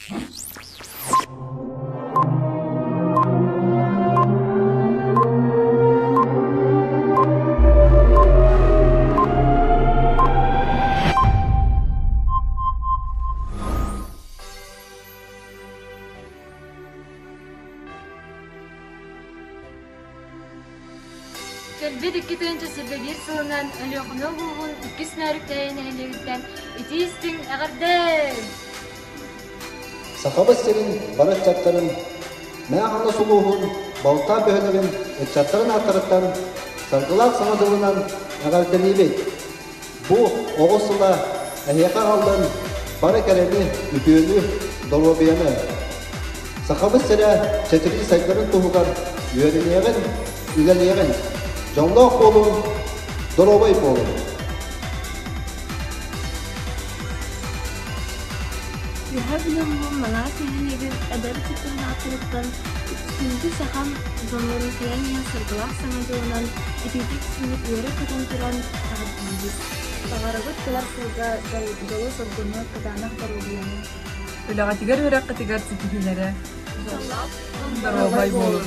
Кэлбит 2021 сылынан Өлүөхүмэ улууһун иккис Нөөрүктээйи нэһилиэгиттэн итии-истиҥ эҕэрдэ! Сахабыт сирин бары ыччаттарын, Мэҥэ-Хаҥалас улууһун Балтаа бөһүөлэгин ыччаттарын ааттарыттан саргылаах Саҥа дьылынан эҕэрдэлиибит! Бу оҕо сыла эһиэхэ аҕаллын бары кэрэни, үтүөнү, доруобуйаны! Сахабыт сирэ чэчирии сайдарын туһугар үөрэниэҕин, үлэлиэҕин, дьоллоох буолуҥ, доруобай буолуҥ! Үөһээ Бүлүү Маҥаас нэһилиэгин эдэр ыччаттарын ааттарыттан күндү сахам дьоннорун кэлэн иһэн саргылаах саҥа дьылынан итиитик-истиҥник үөрэ-көтөн туран эҕэрдэлиибит. Баҕарабыт кэлэр сылга дьолу-соргуну, кытаанах доруобуйаны. Үлэҕитигэр үөрэххитигэр ситиһиилэри. Доруобай буолун.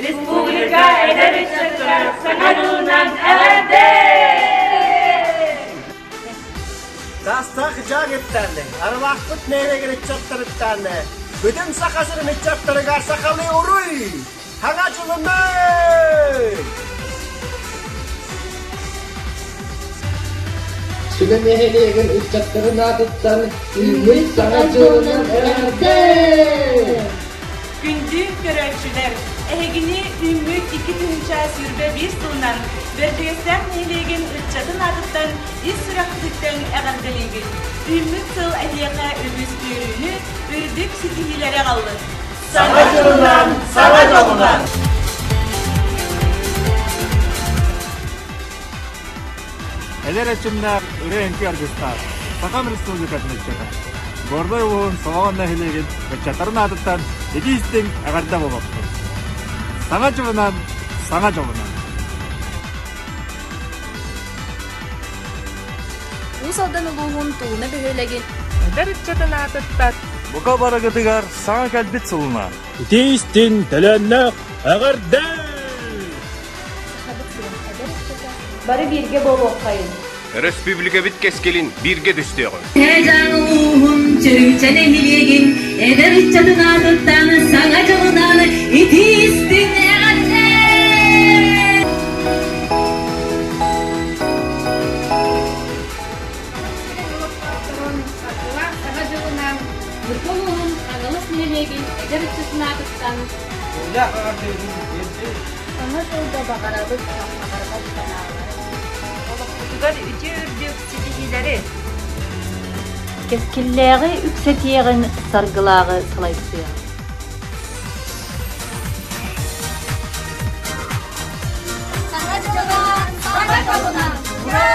Республика эдэр ыччаттара саҥа дьылынан эҕэрдэ! Таастаах дьааҥыттан, Арылаахпыт нэһилиэгин ыччаттарыттан, бүтүн Саха сирин ыччаттарыгар сахалыы уруй! Хаҥа дьылынан! Сүгэ нэһилиэгин ыччаттарын аатыттан үүммүт Саҥа дьылынан эҕэрдэ! Күндү көрөөччүлэр, эһигини үүммүт 2021 сылынан Бэрдьигэстээх нэһилиэгин ыччатын аатыттан ис сүрэхпититтэн эҕэрдэлиибит. Үүммүт сыл эһиэхэ үгүс үөрүүнү, үрдүк ситиһиилэри аҕаллын. Саҥа дьылынан, саҥа дьолунан! Эдэр эрчимнээх ырыа-үҥкүү аргыстаах Сахам Республикатын ыччата Горнай улууһун Солоҕон нэһилиэгин ыччаттарын аатыттан итии-истиҥ эҕэрдэ буолуохтун! Саҥа дьылынан, саҥа дьолунан! Уус Алдан улууһун Тулуна бөһүөлэгин Эдэр ыччатын аатыттан Бука барыгытыгар саҥа кэлбит сылынан! Итии-истиҥ, төлөннөөх эҕэрдэ! Сахабыт сирин эдэр ыччата Бары бииргэ буолуоххайын! Өрөспүүбүлүкэбит кэскилин бииргэ түстүөҕүҥ! Дьааҥы улууһун Чөрүмчэ нэһилиэгин эдэр ыччатын аатыттан Саҥа дьылынан итии-истиҥ эҕэрдэ! Саргылаах Саҥа дьылынан Ньурба улууһун Хаҥалас нэһилиэгин эдэр ыччатын аатыттан Саҥа дьылга баҕарабыт сахаларбат санаалары, Олохпутугар үтүө үрдүк ситиһиилэри! Кэскиллээҕи үксэтиэҕин, саргылааҕы салайсыаҕын. Саҥа дьылынан, саҥа дьолунан! Ура!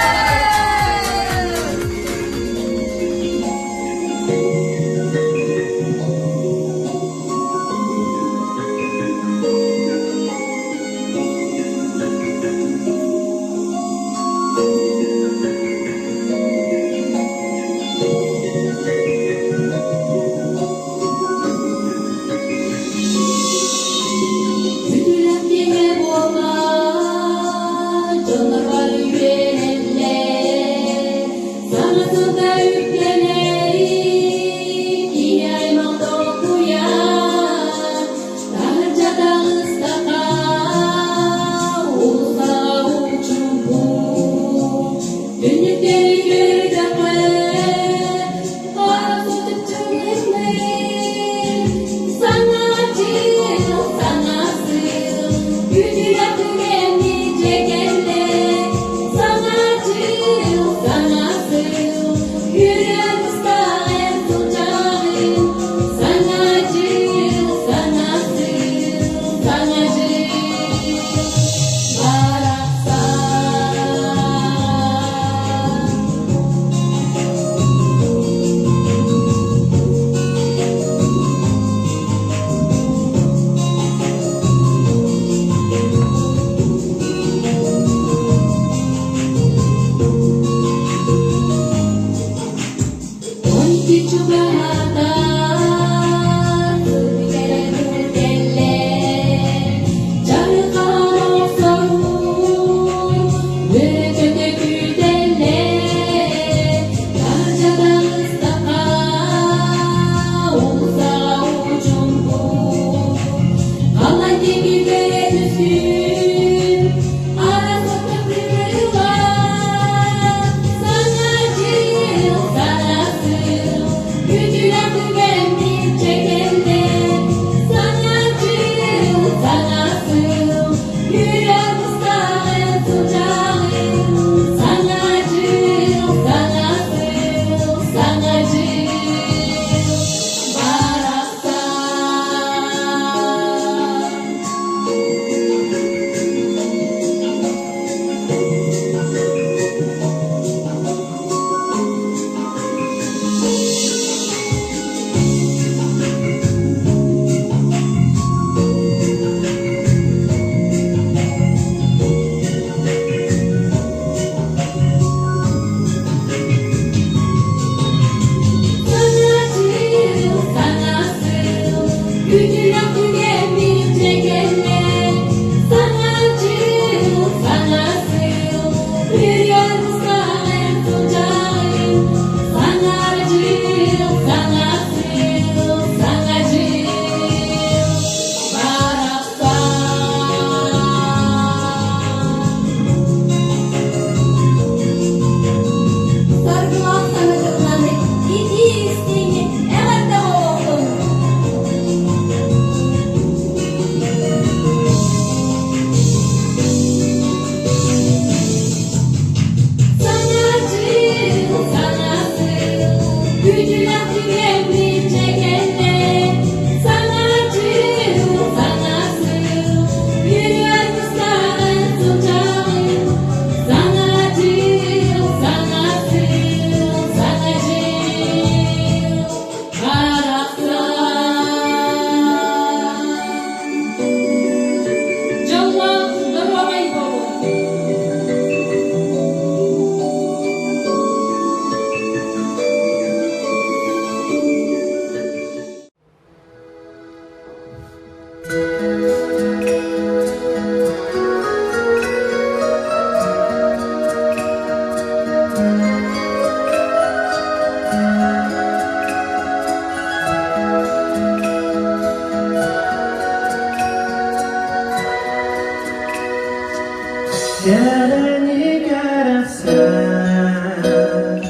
кэрэхсээн,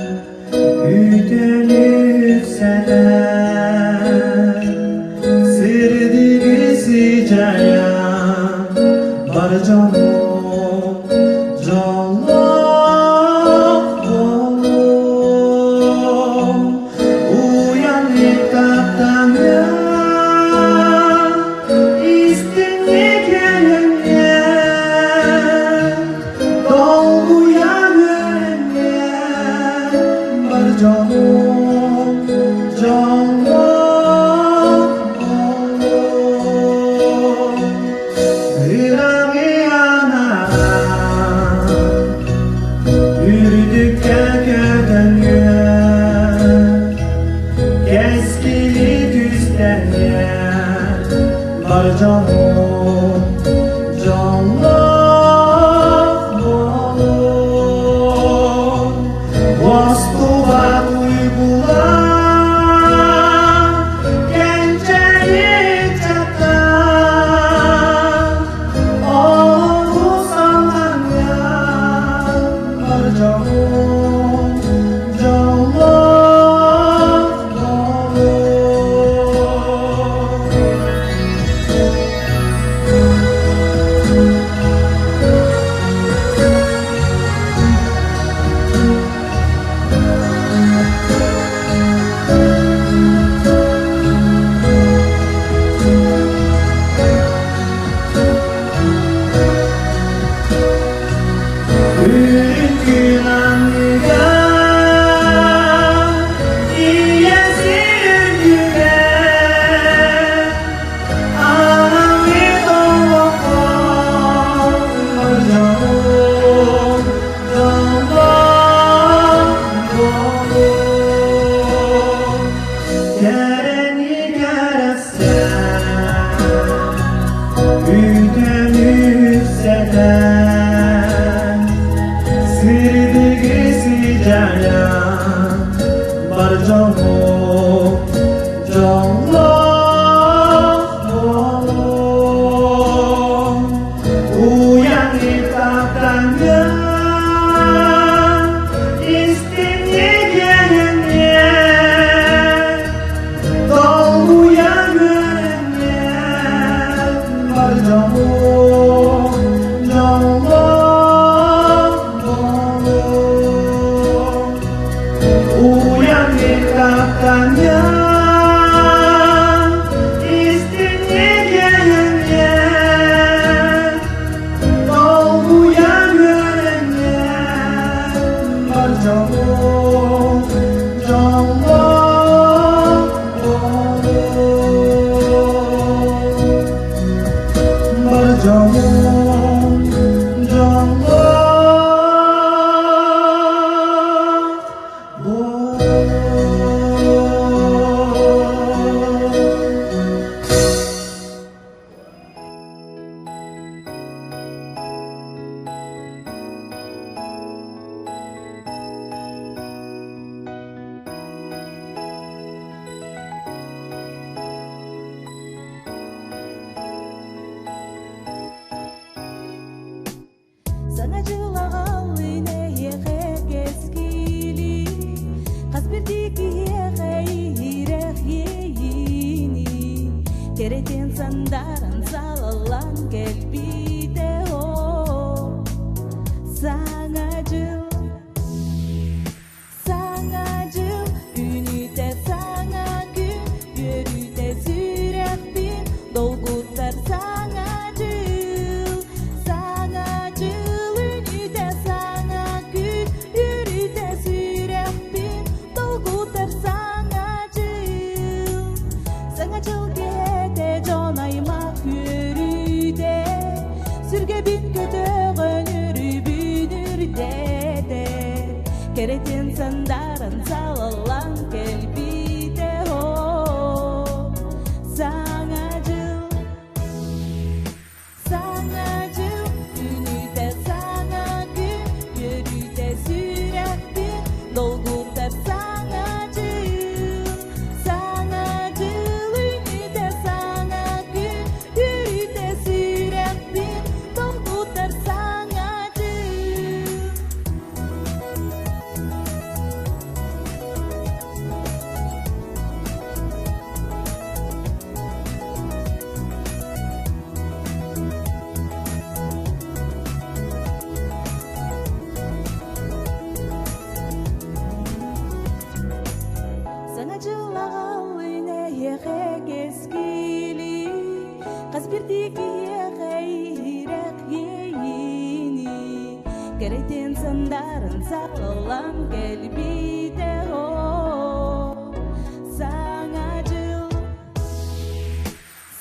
үтүөнү үксэтэн, сырдыгы сыдьайан, бар дьону дьоллоох буолуо. Уйан таптаҥа, истиҥник эрэҥҥэ, долгуйан үөрэҥҥэ, бар дьолум, дьоллоох буолуо. Ыраҕы анаан, үрдүккэ көтөҥҥө, кэскили түстэҥҥэ, бар дьолум, дьоллоох буолуо. Уостубат уйгулаах, кэнчээри ыччаттаах, олоҕу саллаҥҥа бар дьолум, дьоллоох буолуо. Үрүҥ аныга ийэ сир үрдүгэр Аҕаҥыт олоххо дьолум, дьоллоох буолуо. Кэрэни кэрэхсээн, үтүөнү үксэтэн, сырдыгы сыдьайан, бар дьолум, дьоллоох буолуо. Уйан таптаҥҥа, истиҥник эрэҥҥэ, долгуйа үөрэҥҥэ, бар дьолум, дьоллоох буолуо. Уйан таптаҥҥа, истиҥник эрэҥҥэ, долгуйа үөрэҥҥэ, бар дьолум, дьоллоох буолуо. Бар дьолум, дьоллоох Саҥа дьыл аҕаллын эһиэхэ кэскили, хас биирдии киһиэхэ иһирэх иэйиини, кэрэтин сандаран салаллан кэлбитэ оо. Саҥа дьыл Саҥа дьыл үүнүүтэ саҥа күн, үөрүүтэ сүрэхпин долгутар саҥа дьыл. Саҥа дьыл үүнүүтэ саҥа күн, үөрүүтэ сүрэхпин долгутар саҥа дьыл. Саҥа дьыл киэһэтэ дьон аймах үөрүүтэ, сүргэбин көтөҕөн өрүүбүн үрдэтэр. Кэрэтин сандаран салаллан кэлбитэ оо. Саҥа дьыл Саҥа дьыл үүнүүтэ саҥа күн, үөрүүтэ сүрэхпин долгутар саҥа дьыл. Саҥа дьыл үүнүүтэ саҥа күн, үөрүүтэ сүрэхпин долгутар саҥа дьыл. Кэрэтин сандарын саҕалан кэлбитэ Саҥа дьыл,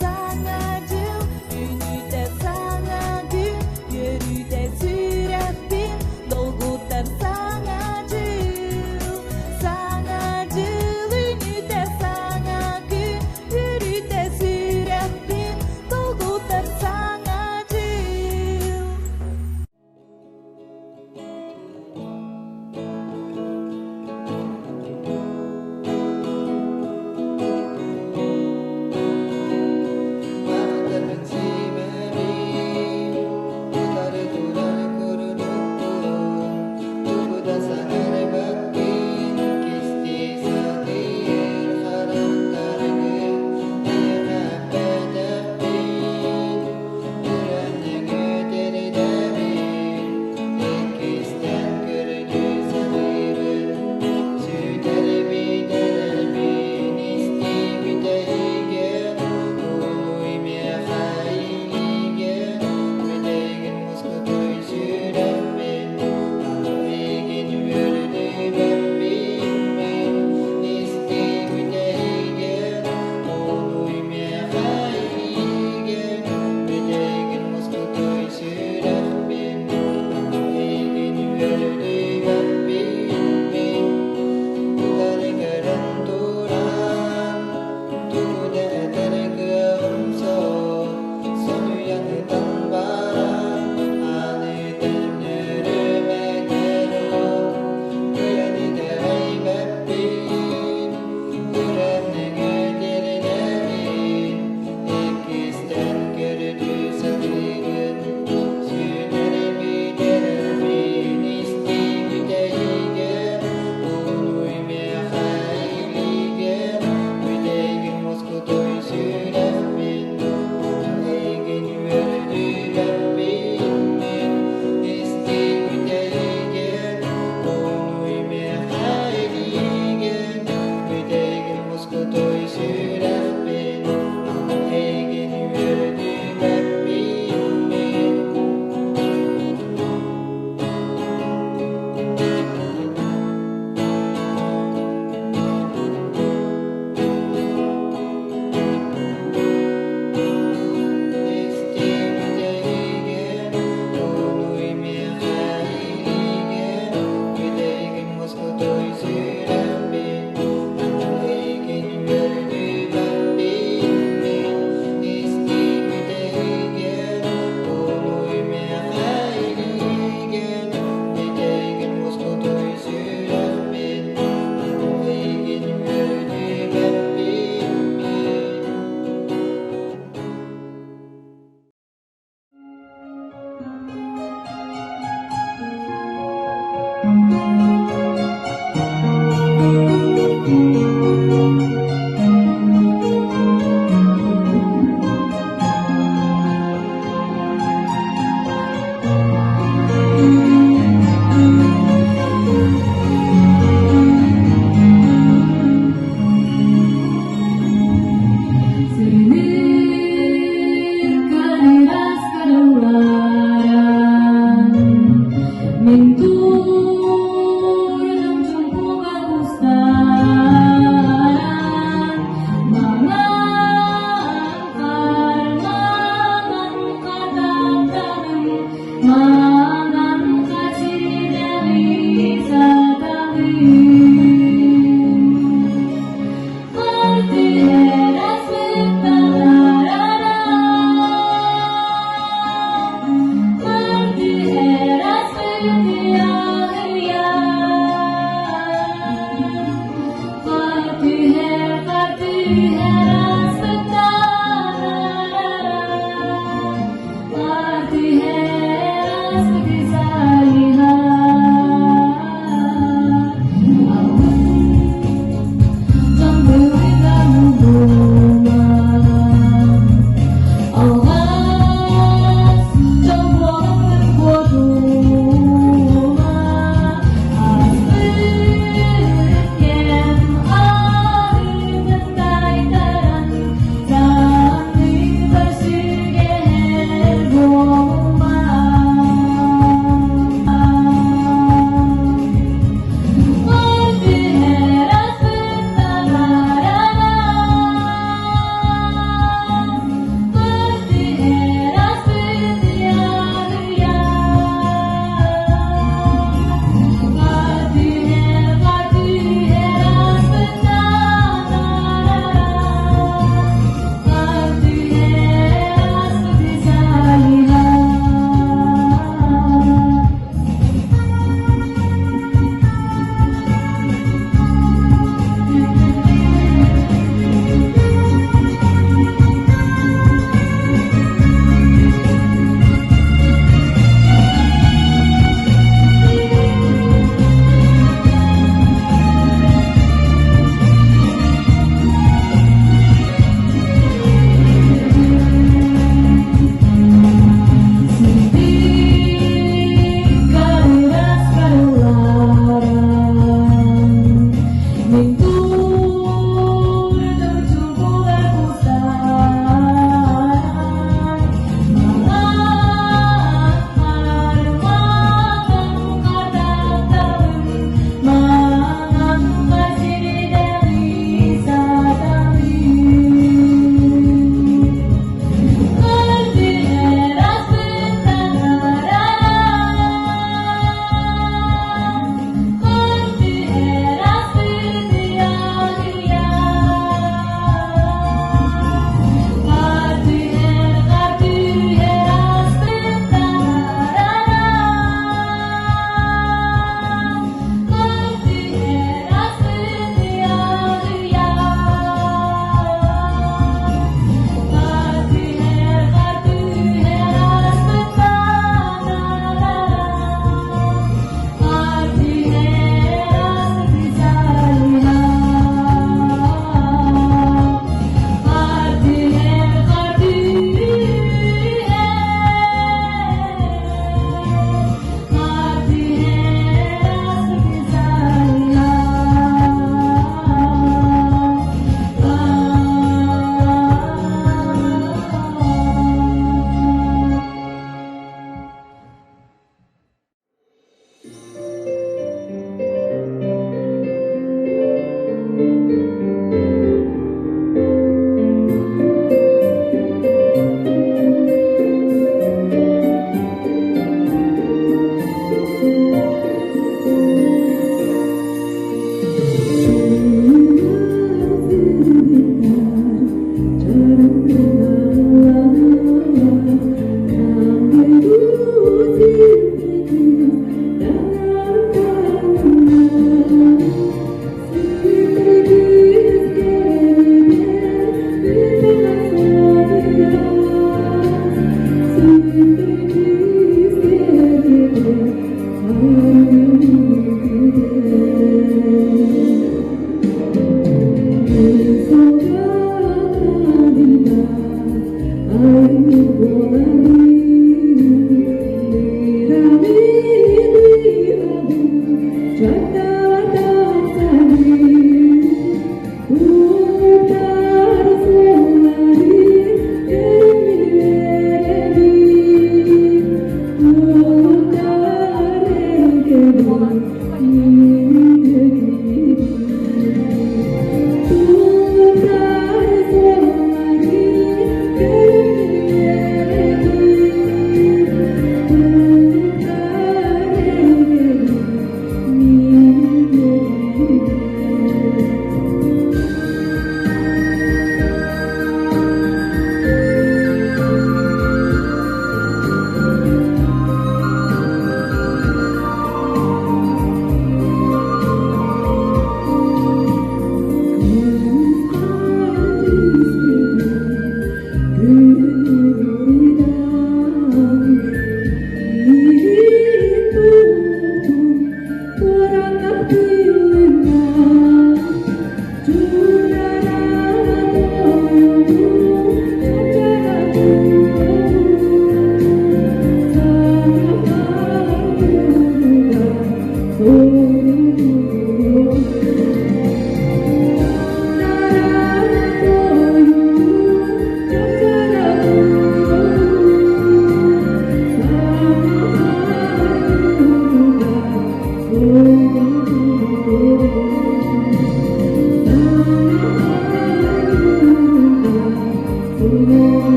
саҥа дьыл, үүнүүтэ саҥа күн, үөрүүтэ сүрэхпин долгутар саҥа дьыл. Саҥа дьыл, үүнүүтэ саҥа күн, үөрүүтэ сүрэхпин долгутар саҥа дьыл.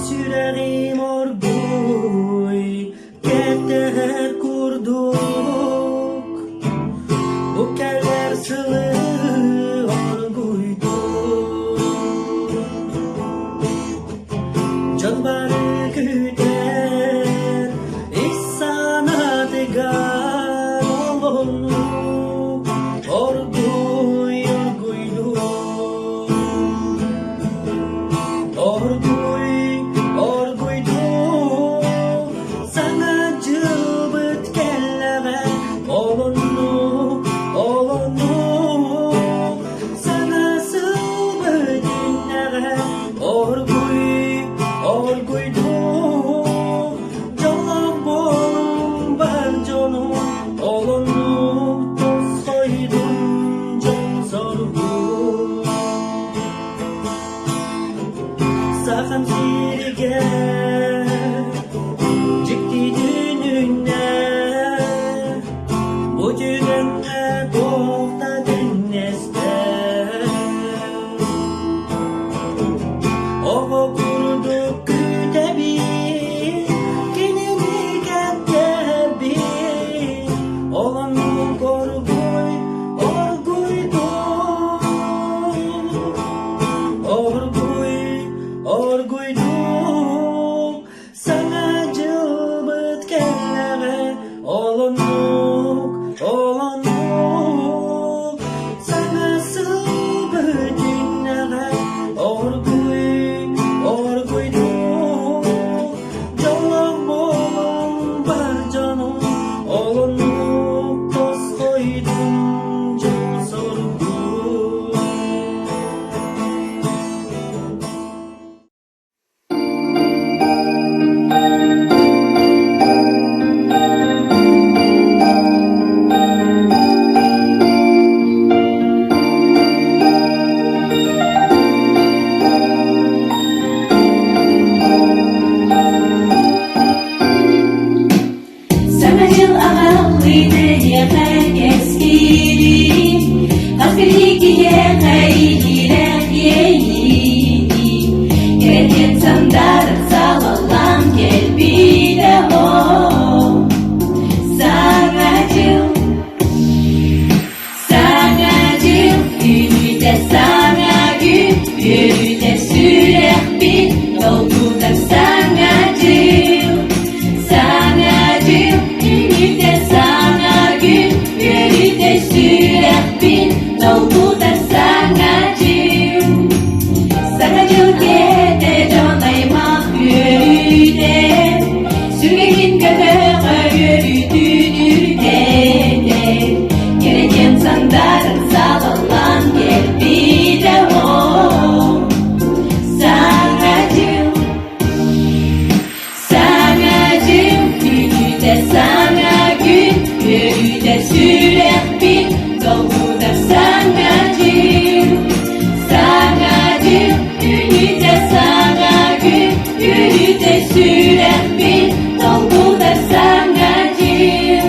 Сүрэҕим оргууй кэтэһэр курдук Бу кэлэр сылы оргуйдук Дьон бары күүтэр ис санаатыгар олоннук. Дойдум дьол-соргу. Саҥа дьыл аҕаллыыта эйиэхэ кэскили, хас биирдии киһиэхэ иһирэх иэйиини, кэрэтиэн сандаарар салаллан кэлбитэ оо. Саҥа дьыл, саҥа дьыл, үүнүүтэ саҥа күн, үөрүүтэ сүрэхпит долгутар саҥа дьыл. Саҥа дьыл, үүнүүтэ саҥа күн, үөрүүтэ сүрэхпит долгутар саҥа дьыл. Саҥа дьыл киэһэтэ дьон аймах үөрүүтэ, сүргэгин көтөҕө үөрүүтүн үрдэтэ, кэрэтиэн сандаарар салаллан кэлбитэ оо. Саҥа дьыл, саҥа дьыл, үүнүүтэ саҥа күн, үөрүүтэ сүрэхпит долгутар саҥа дьыл. Саҥа дьыл, үүнүүтэ саҥа күн, үөрүүтэ сүрэхпит долгутар саҥа дьыл.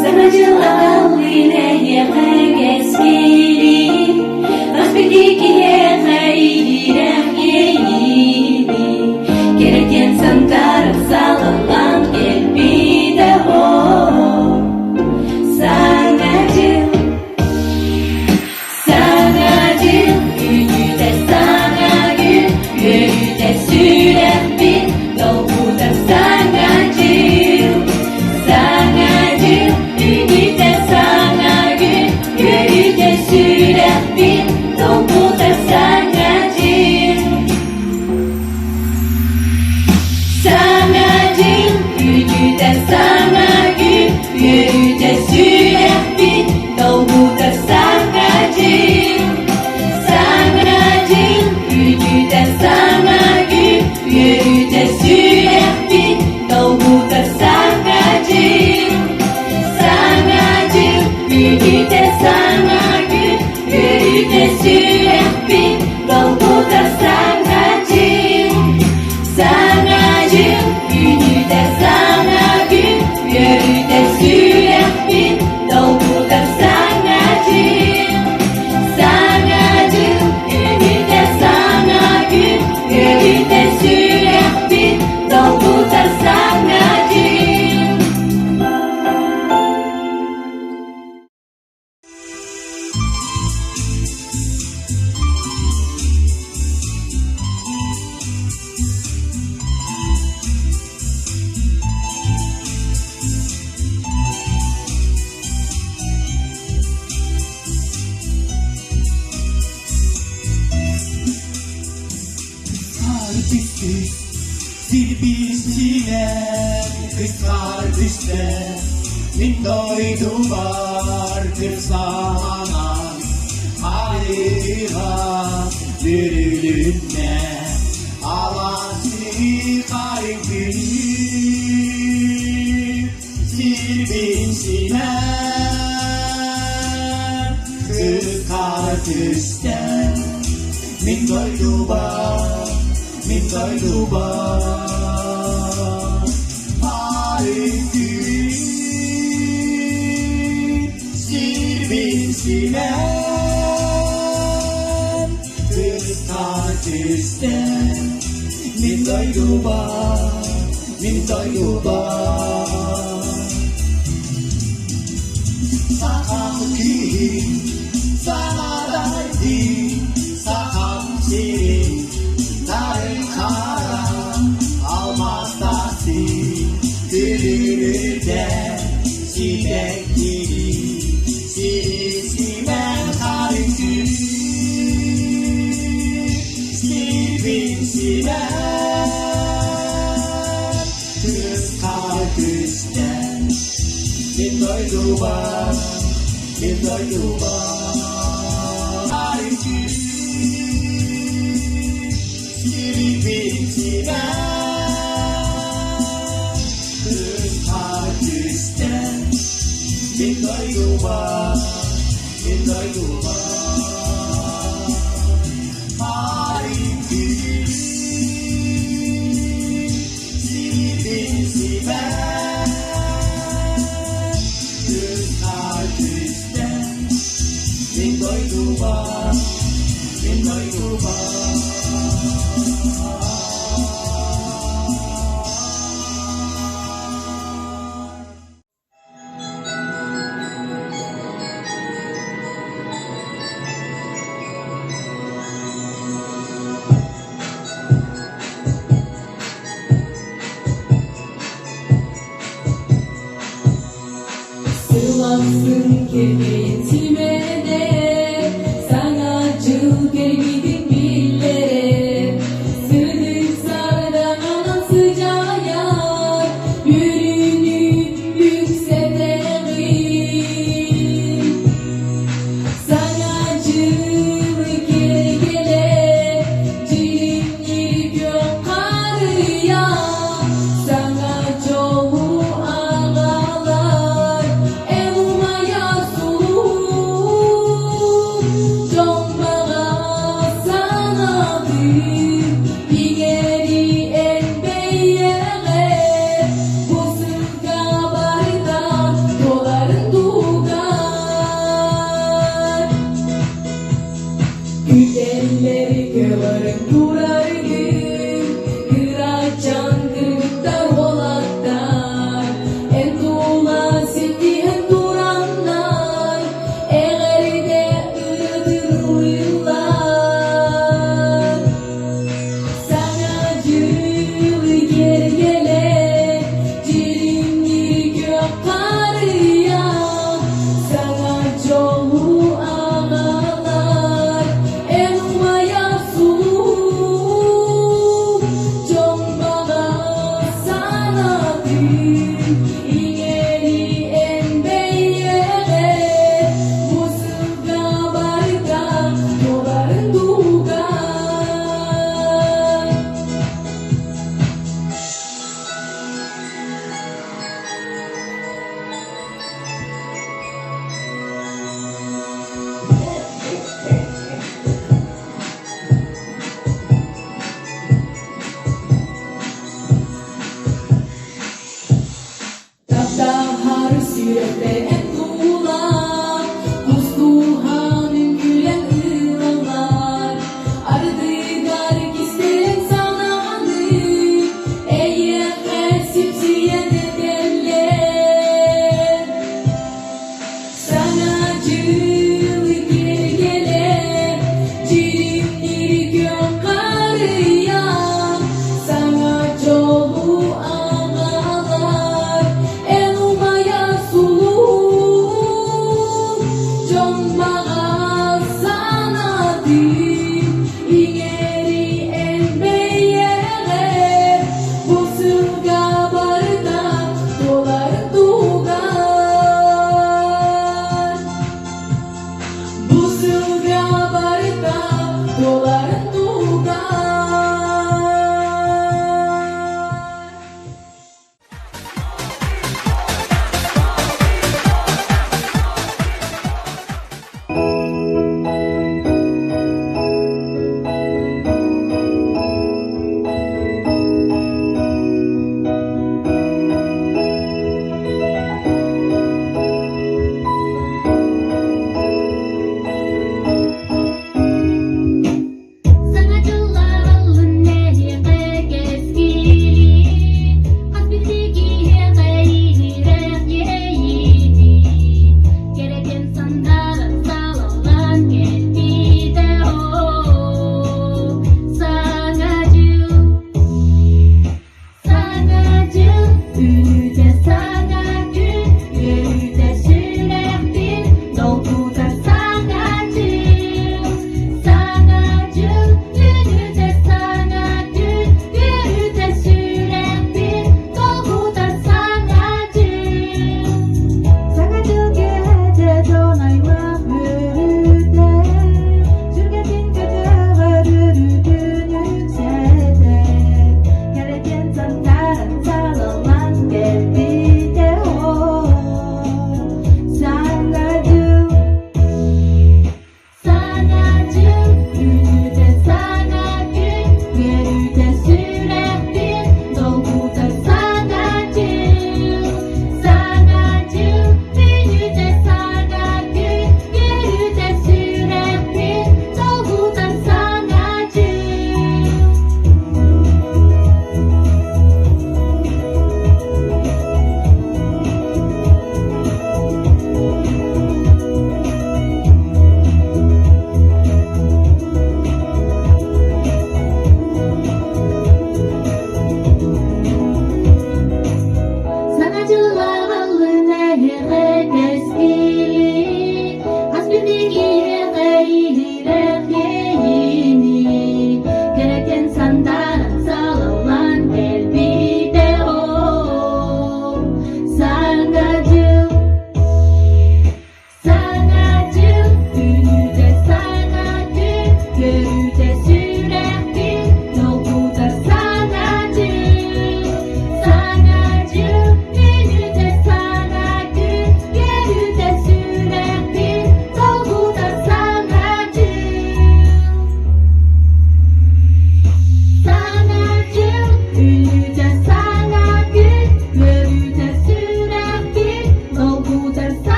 Саҥа дьыл аҕаллыын эйиэхэ кэскили, Хас биирдии киһиэхэ иһирэх иэйиини, Кэрэтиэн сандаарар салаллан кэлбитэ оо. Саҥа дьыл, саҥа дьыл, үүнүүтэ саҥа күн, үөрүүтэ сүрэхпит долгутар саҥа дьыл. Саҥа дьыл, үүнүүтэ саҥа күн, үөрүүтэ сүрэхпит долгутар саҥа дьыл. Саҥа дьыл, үүнүүтэ саҥа күн, үөрүүтэ сүрэхпит долгутар саҥа дьыл. Саҥа дьыл, үүнүүтэ саҥа күн, үөрүүтэ сүрэхпит долгутар саҥа дьыл. Саҥа дьыл, үүнүүтэ саҥа күн, үөрүүтэ сүрэхпит долгутар саҥа дьыл. Саҥа дьыл, үүнүүтэ саҥа күн, үөрүүтэ сүрэхпит долгутар саҥа дьыл. Саҥа дьыл, үүнүүтэ саҥа күн, үөрүүтэ сүрэхпит долгутар саҥа дьыл. Түстүс, сирбиинчилэр кысхар түстэ, мин дойдубар кырсаанан арыыга бүрүлүннэ, алаасы харыҥ күнү сирбиинчилэр кысхар түстэ. Мин дойдубар, мин дойдубар Парыктыыр сирбин симэн Кыстар түстэн мин дойдубар, мин дойдубар Сахам киһи саҥарай Сахам сирин нарын хара алмаастаах сир. Сибэккини сири-симэн харыҥкыы Сирбин симэн Кыыс-хаар түстэн Мин дойдубар, мин дойдубар Харыҥкыы Сирбин симэн Кыыс-хаар түстэн Мин дойдубар, мин дойдубар Харыҥкыы Сирбин симэн Кыыс-хаар түстэн Мин дойдубар, мин дойдубар Сылахсын кирбиин симэнэ, Саҥа дьыл кэлбитин биллэрэр. Сырдык сардаҥанан сыдьаайар, Үөрүүнү үксэтэҕин. Саҥа дьыл киэргэлэ, дьиримниир күөх харыйа, Саҥа дьолу аҕалар, эн умайар сулус. Дьон баҕа санаатын иҥэри эн бэйэҕэр, бу сылга барыта туоларын туһугар. Күтэллэр көҕөрөн тураргын, кырачаан кыргыттар уолаттар, эн тула ситиһэн тураннар, эҕэрдэ ырытыллылар. Саҥа дьыл киэргэлэ, дьиримниир күөх харыйа, саҥа дьолу аҕалар, эн умайар сулус, дьон баҕа санаатын иҥэри эн бэйэҕэр, бу сылга барыта туоларын туһугар. Таптаһар сүрэхтэр эн тула, кустуһан үҥкүүлэн ылаллар. Ардыгар кистэлэҥ санааны эйиэхэ сипсийэн этэллэр. Саҥа дьыл киэргэлэ, дьиримниир күөх харыйа, саҥа дьолу аҕалар, эн умайар сулус.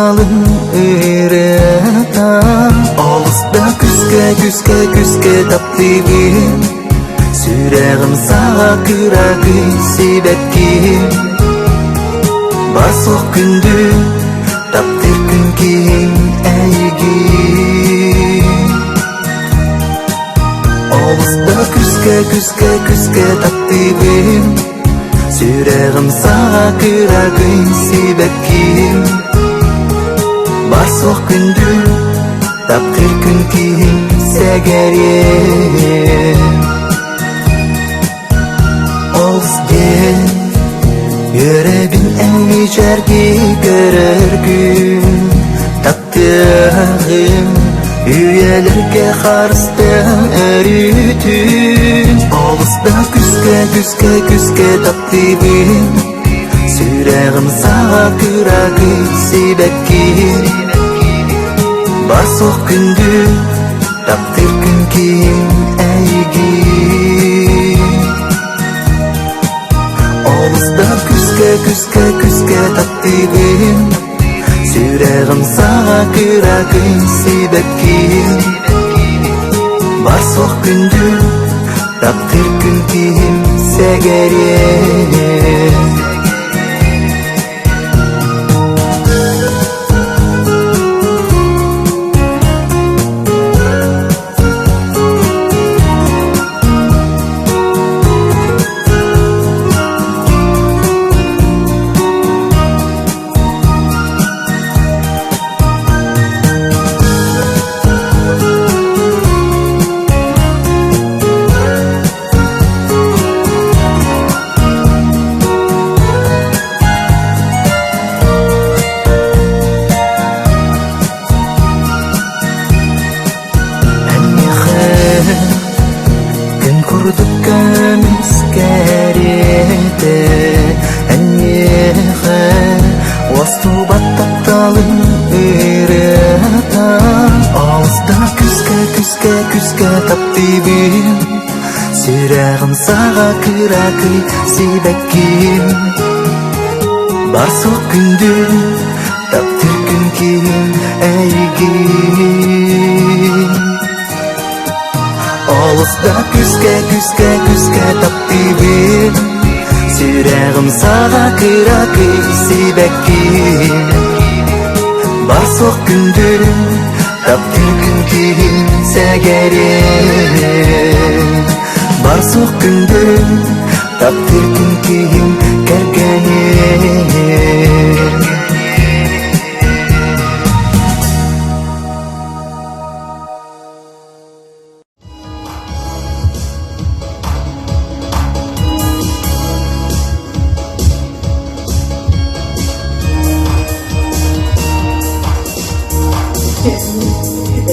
тапталын ырыата. Олус да күүскэ, күүскэ, күүскэ таптыыбын, Сүрэҕим саҕа кыракый сибэкким. Бар суох күндү, таптыыр күн киһим эйигин. Олус да күүскэ, күүскэ, күүскэ таптыыбын, Сүрэҕим саҕа кыракый сибэкким. Бар суох күндү, таптыыр күн киһим сэгэриэм. Олус диэн үөрэбин эн мичээргии көрөргүн, Таптыаҕым үйэлэргэ харыстыам өрүүтүн. Олус да күүскэ, күүскэ, күүскэ таптыыбын, Сүрэҕим саҕа кыракый сибэкким. Бар суох күндү, таптыыр күн киһим эйигин. Олус да күүскэ, күүскэ, күүскэ таптыыбын, Сүрэҕим саҕа кыракый сибэкким. Бар суох күндү, таптыыр күн киһим сэгэриэм. Эйиэхэ күн курдук көмүс кэриэтэ, Эйиэхэ уостубат тапталым ырыата. Олус да күүскэ, күүскэ, күүскэ таптыыбын, Сүрэҕим саҕа кыракый сибэкким. Бар суох күндү таптыыр күн киһим эйигин. Олус да күүскэ, күүскэ, күүскэ таптыыбын, Сүрэҕим саҕа кыракый сибэкким. Бар суох күндү таптыыр күн киһим сэгэриэм. Бар суох күндү таптыыр күн киһим кэргэним.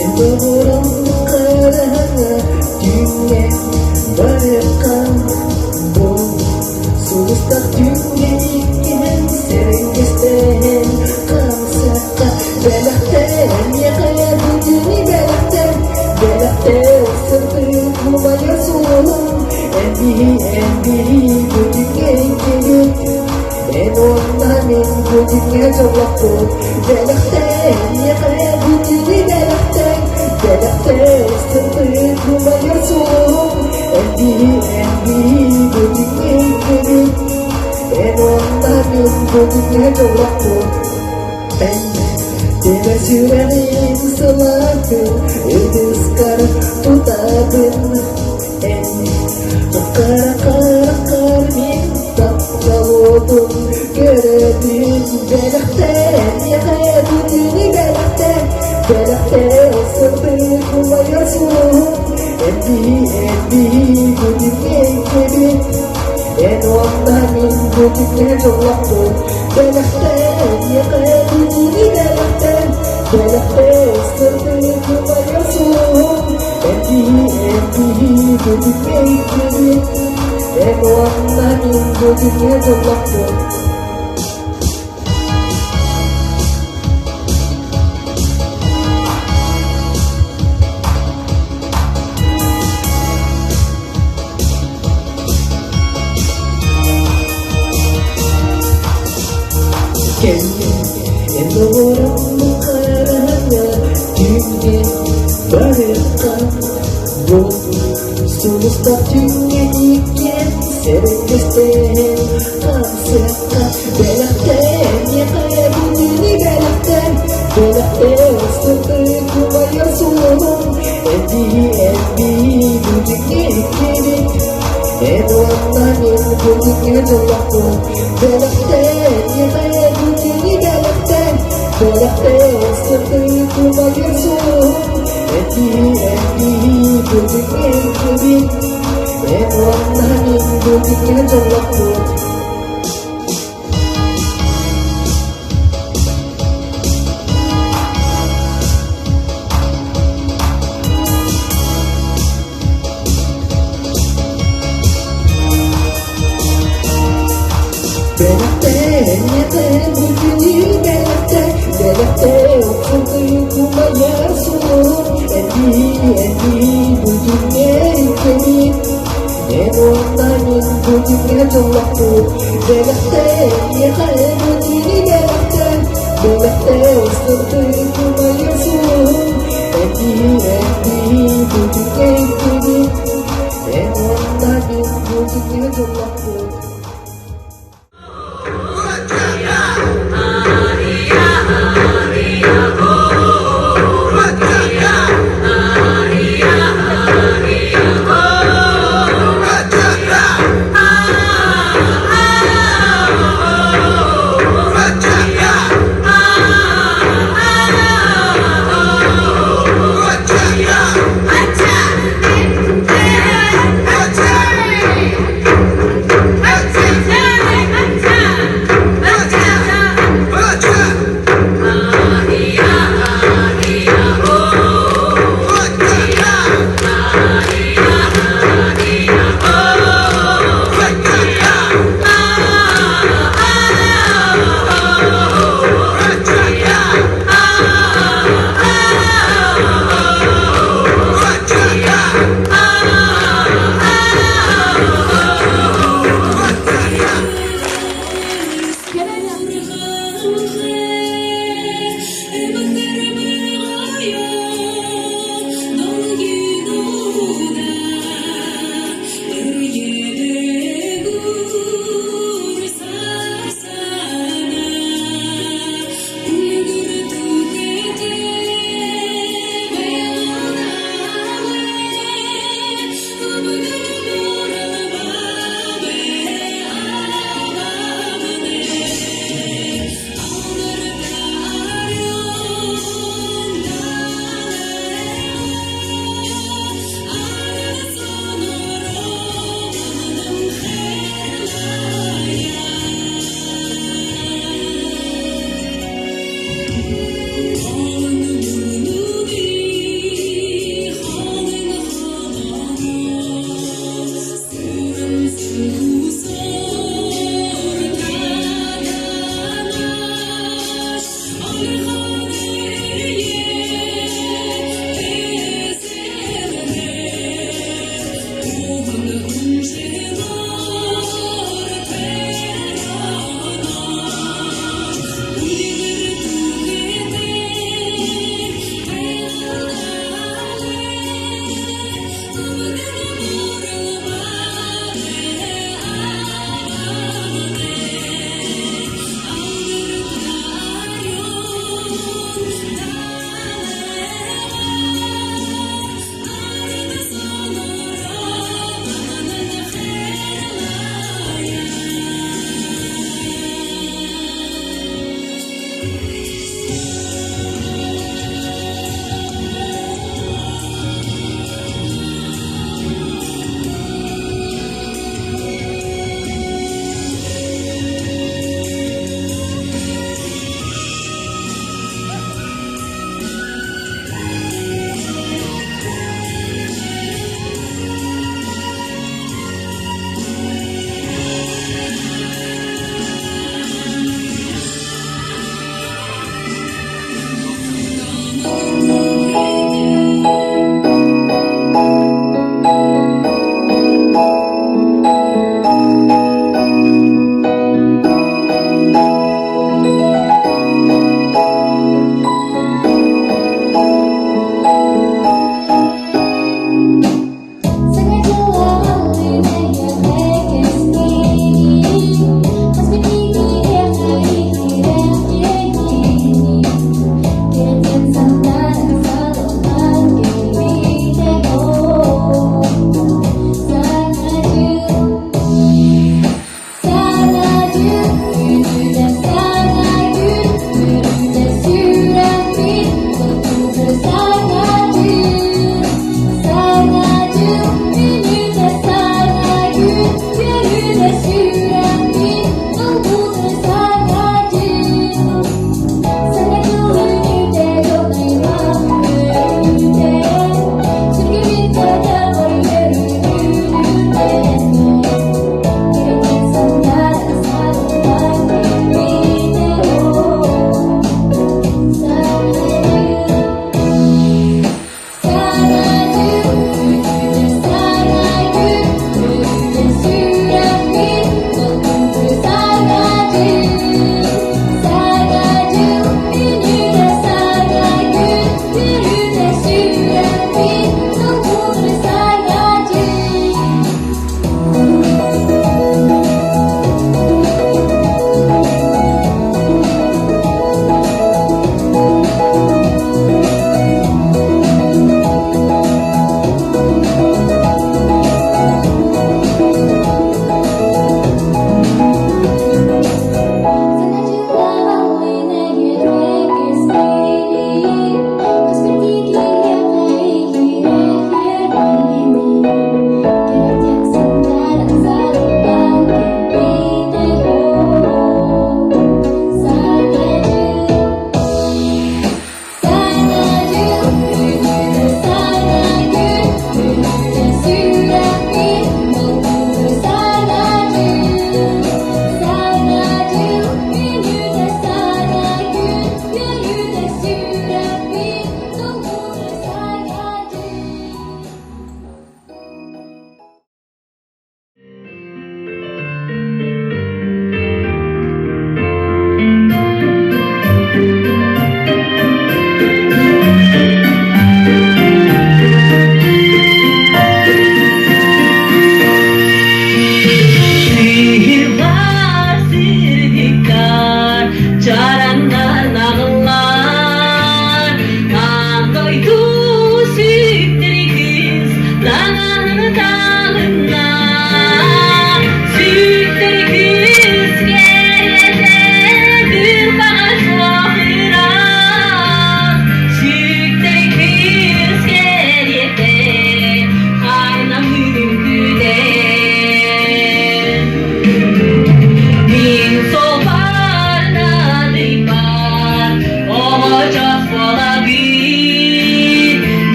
Эн доҕорум хараҥа түүҥҥэ барыахха бу Сулустах түүҥҥэ иккиһин сэргэстэһэн хамсахха бэлэхтэр миэхэ бүтүнү бэлэхтэр бэлэхтэр сырдык умайар сулуһум эн биһи эн биһи бүтүҥҥэ иккибит эн уонна мин бүтүҥҥэ дьоллохпут бэлэхтэр миэхэ бүтүнү бэлэхтэр бэлэхтэр сырдык умайар сулуһум эн биһи эн биһи бүтүҥҥэ иккибит эн уонна мин бүтүҥҥэ дьоллохпут эн Тиҥэ сүрэҕим сылаатын ытыскар тутабын эн Хара-хара мин таптал уотун көрөбүн бэлэхтээ миэхэ бүтүнү бэлэхтээ бэлэхтээ сырдык умайар сулуһум эн биһи эн биһи бүтүҥҥэ иккибит эн уонна мин бүтүҥҥэ дьоллохпут бэлэхтээ миэхэ бүтүнү бэлэхтээ бэлэхтээ сырдык умайар сулуһум эн биһи эн биһи бүтүҥҥэ иккибит эн уонна мин бүтүҥҥэ дьоллохпут. Эн доҕорум хараҥа түүҥҥэ барыахха Бу сулустар түүҥҥэ иккиэн сэргэстэһэн хаамсыахха Бэлэхтэн миэхэ бүтүнү бэлэхтэн Бэлэхтэн сырдык умайар сулуһум Эбии эбии бүтүҥҥэ иккибит Эн уонна мин бүтүҥҥэ дьоллохпут Бэлэхтэн миэхэ бүтүнү бэлэхтэн Бэлэхтэн сырдык умайар сулуһум Эбии эбии бүтүҥҥэ иккибит Эн уонна мин бүтүҥҥэ дьоллохпут Бэлэхтээ, бүтүнүү бэлэхтээ, бэлэхтээ, охсугуй кумайар суолун, этии, этии, бүтүҥҥэ иккэбит. Эн уонна мин бүтүҥҥэ дьоллохпут, бэлэхтээ, миэхэ бүтүнүү бэлэхтээ, бэлэхтээ, охсугуй кумайар суолун, этии, этии, бүтүҥҥэ иккэбит. Эн уонна мин бүтүҥҥэ дьоллохпут.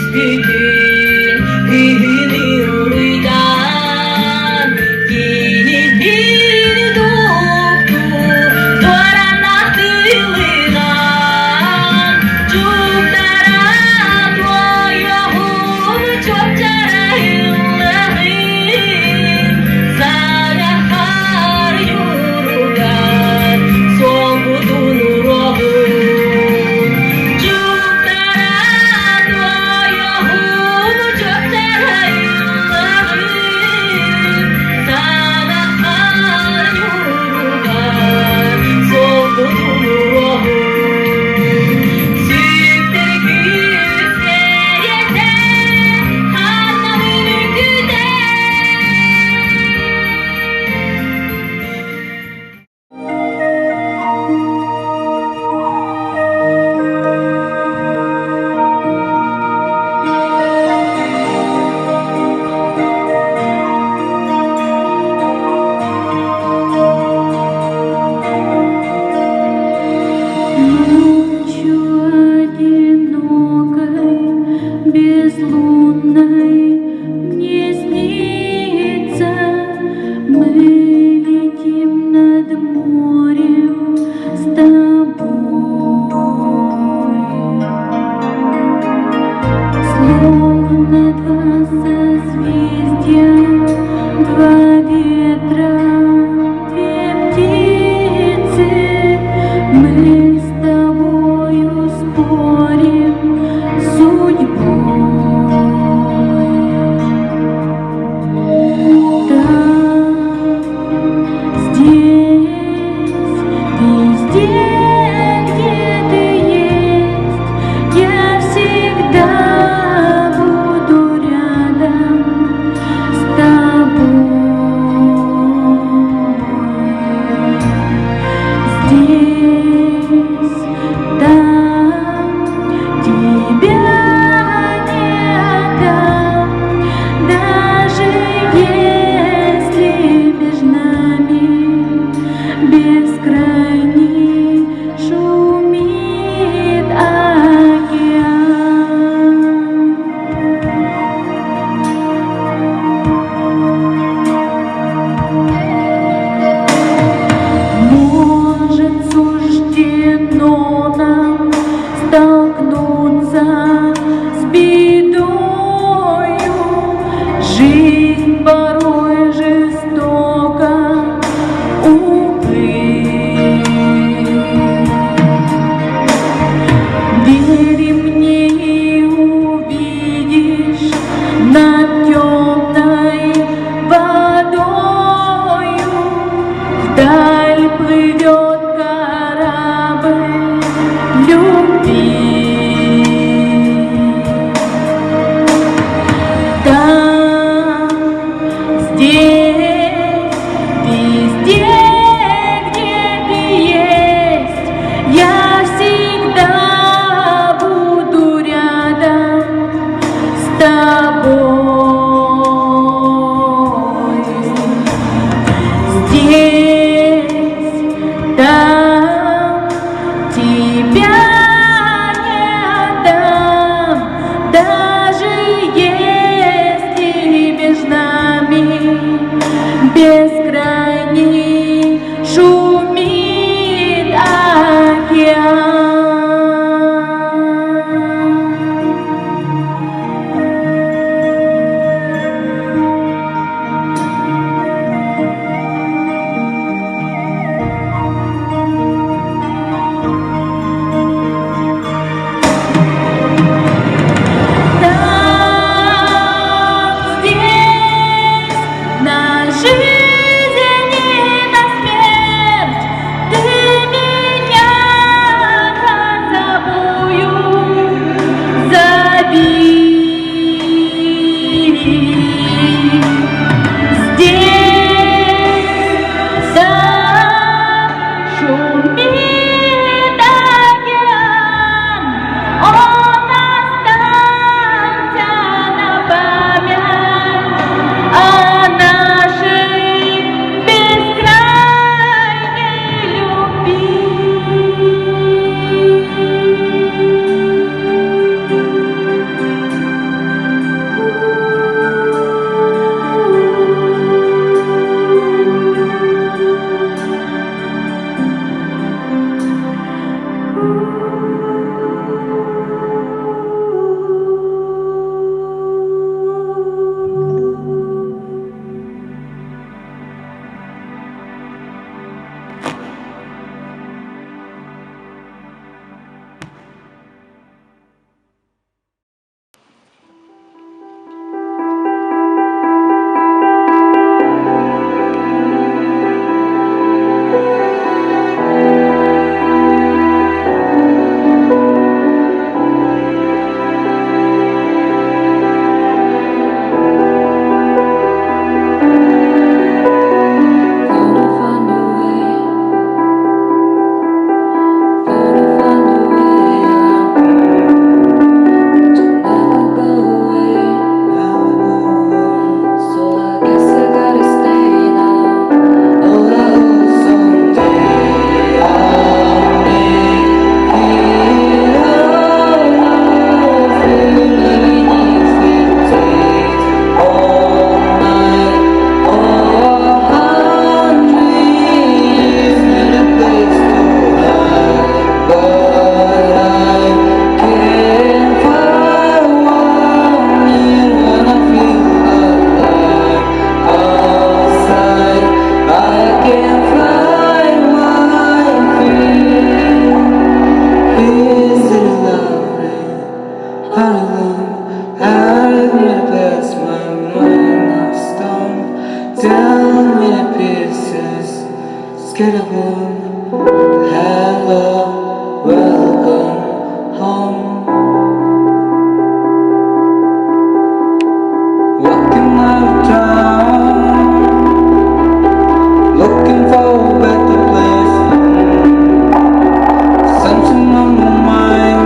Күүспүтүн күһүнү уруйдаан, кинини туохтуу туоранах тылынан, чуптара туойуоҕун чуопчара ыллаһын, саҥа хаар юругар суолбутун уруоҕун. Чуптара туойуоҕун чуопчара ыллаһын, саҥа хаар юругар суолбутун уруоҕун. Сүктэр күүстэйэтэ ханна үҥкүтэ. Ночью одинокой, безлунной мне снится, мы летим над морем с тобой. Словно два созвездия, два ветра, две птицы, мы с тобою спорим с судьбой. Там, здесь, везде, где ты есть, я всегда буду рядом с тобой. Skeleton, hello, welcome home. Walking out of town, looking for a better place. Something on my mind,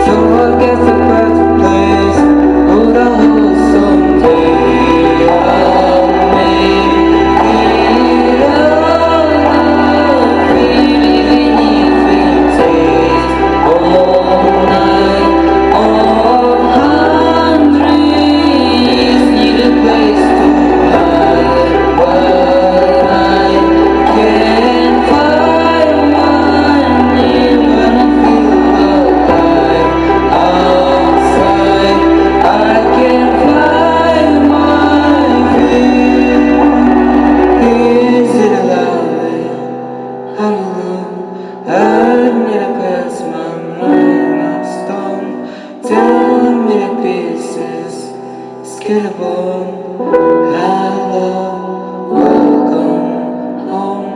so I guess a better place. Would I hold someday? I'll make it all out, even if it takes all night or 100 years. Need a place to hide, but I can't find one when I feel alive outside. I can't find my feet. Is it alive? I don't know. I need a pass my mind on stone. Tell me the pieces. Skeleton, hello, welcome home.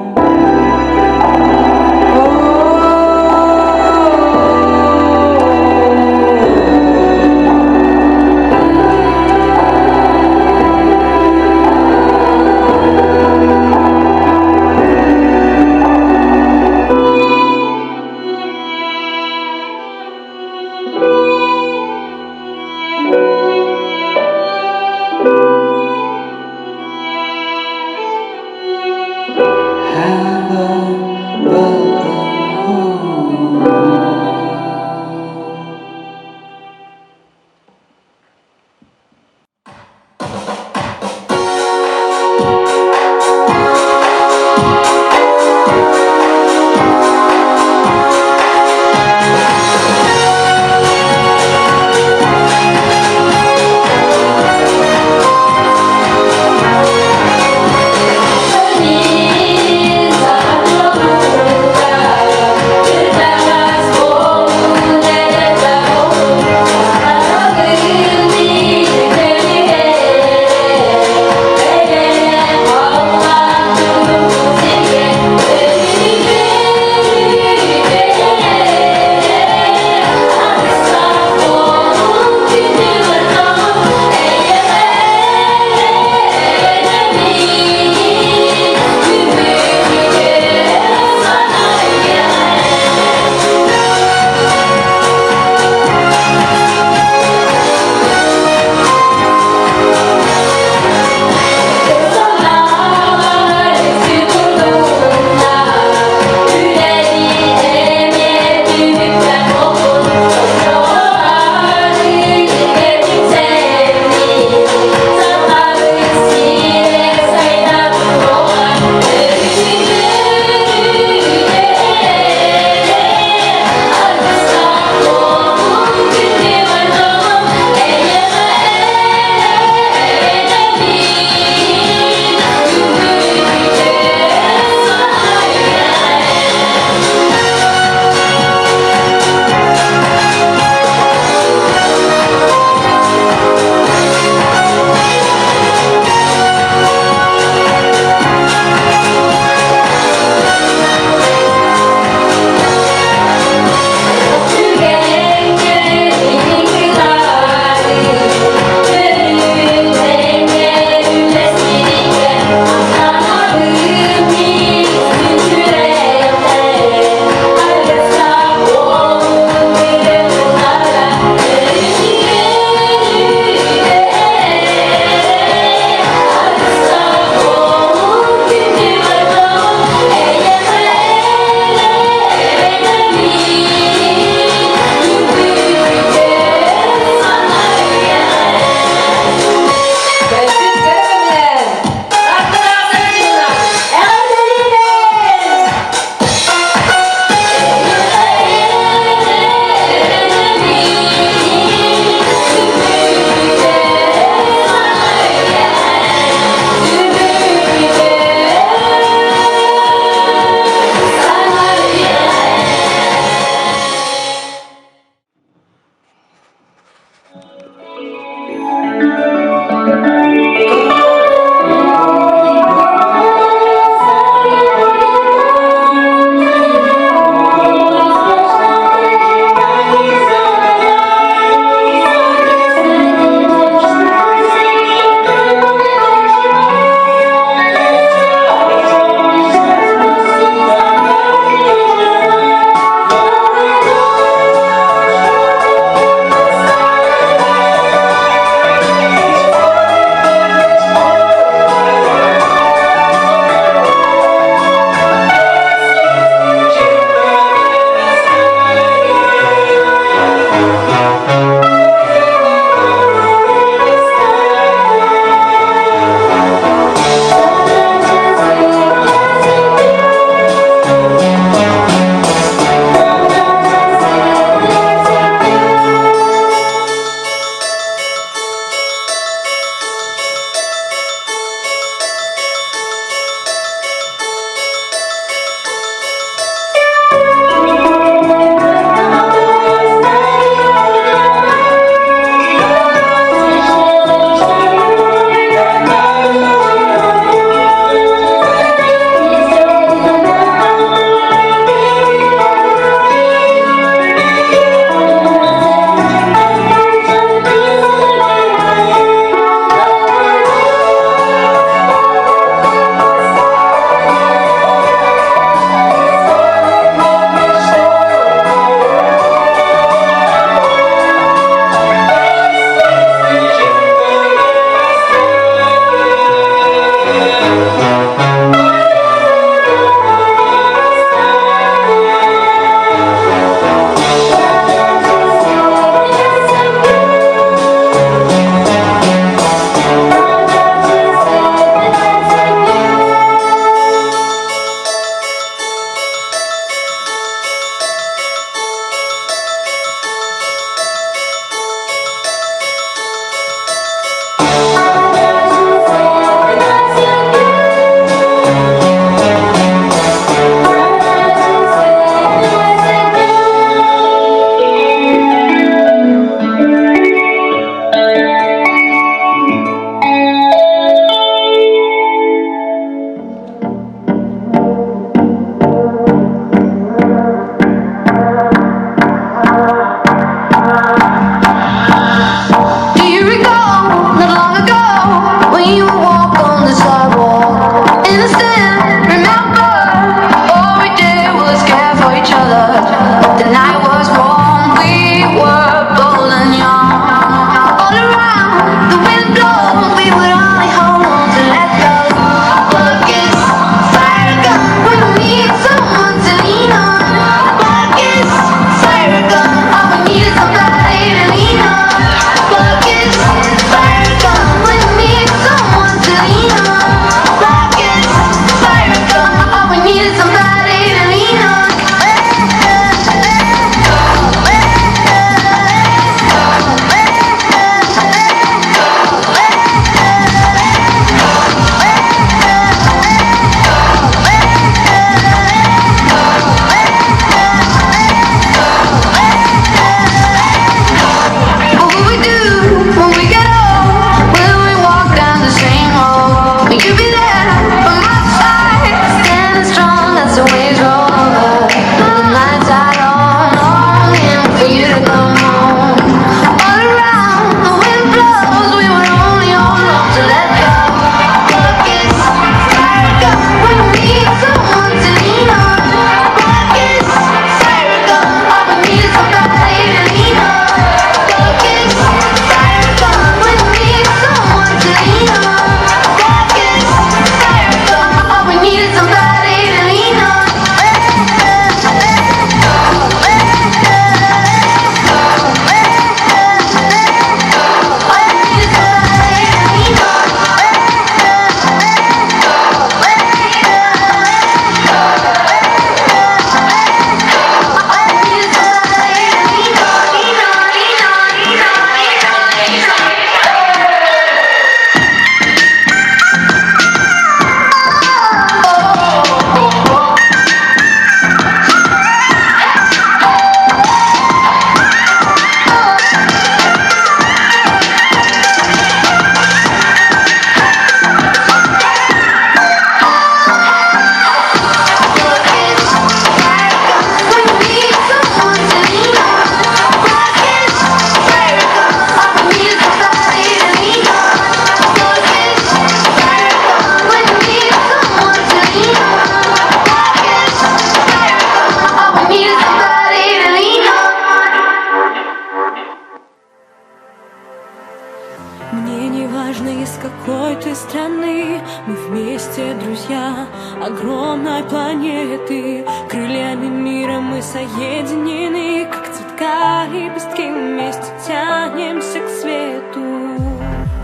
Неважно, из какой ты страны, мы вместе, друзья, огромной планеты. Крыльями мира мы соединены, как цветка лепестки вместе тянемся к свету.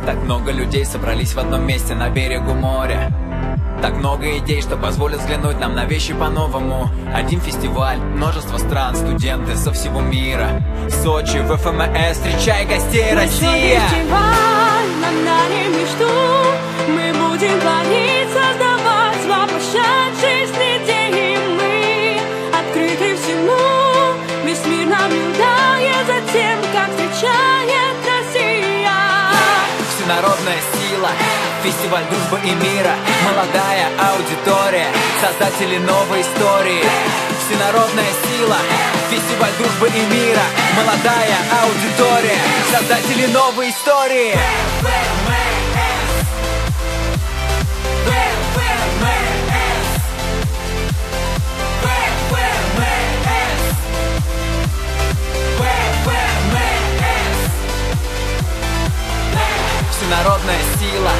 Так много людей собрались в одном месте на берегу моря. Так много идей, что позволят взглянуть нам на вещи по-новому. Один фестиваль, множество стран, студенты со всего мира. Сочи, ВФМС, встречай гостей, Россия! Фестиваль нам дарит мечту. Мы будем творить, создавать, воплощать жизнь идеи. Мы открыты всему, весь мир наблюдает за тем, как встречает Россия. Всенародная сила, фестиваль дружбы и мира. Молодая аудитория, создатели новой истории. Всенародная сила, фестиваль дружбы и мира. Молодая аудитория, создатели новой истории. Всенародная сила,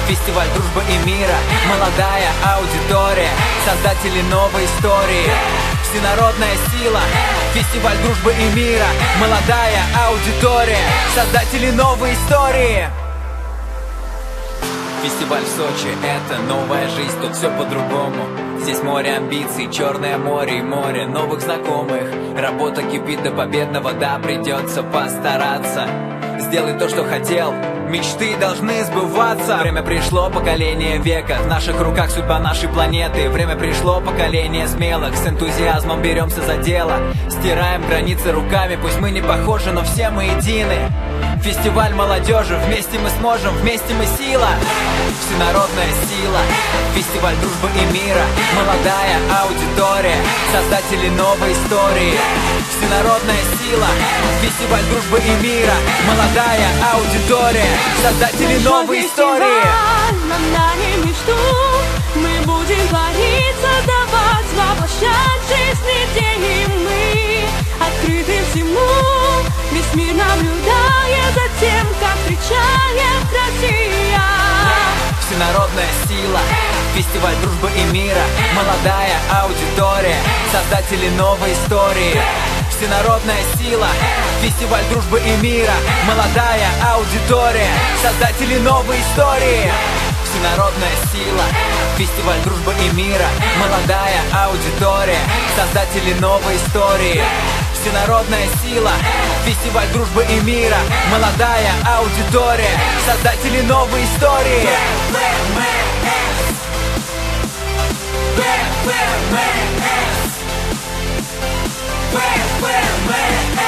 фестиваль дружбы и мира. Молодая аудитория, создатели новой истории. Всенародная сила, фестиваль дружбы и мира. Молодая аудитория, создатели новой истории. Фестиваль в Сочи — это новая жизнь, тут все по-другому. Здесь море амбиций, черное море и море новых знакомых. Работа кипит до победного, да, придется постараться. Сделай то, что хотел, мечты должны сбываться. Время пришло, поколение века, в наших руках судьба нашей планеты. Время пришло, поколение смелых, с энтузиазмом беремся за дело. Стираем границы руками, пусть мы не похожи, но все мы едины. Фестиваль молодежи, вместе мы сможем, вместе мы сила. Всенародная сила, фестиваль дружбы и мира. Молодая аудитория, создатели новой истории. Всенародная сила, фестиваль дружбы и мира. Молодая аудитория, создатели новой истории. Нам дали мечту, мы будем творить, создавать, воплощать жизнь идеи. Мы открыты всему, весь мир наблюдает за тем, как встречает Россия. Всенародная сила, фестиваль дружбы и мира. Молодая аудитория, создатели новой истории. Всенародная сила, фестиваль дружбы и мира. Молодая аудитория, создатели новой истории. Всенародная сила, фестиваль дружбы и мира. Молодая аудитория, создатели новой истории. Всенародная сила, фестиваль дружбы и мира. Молодая аудитория, создатели новой истории. ВФМС. ВФМС.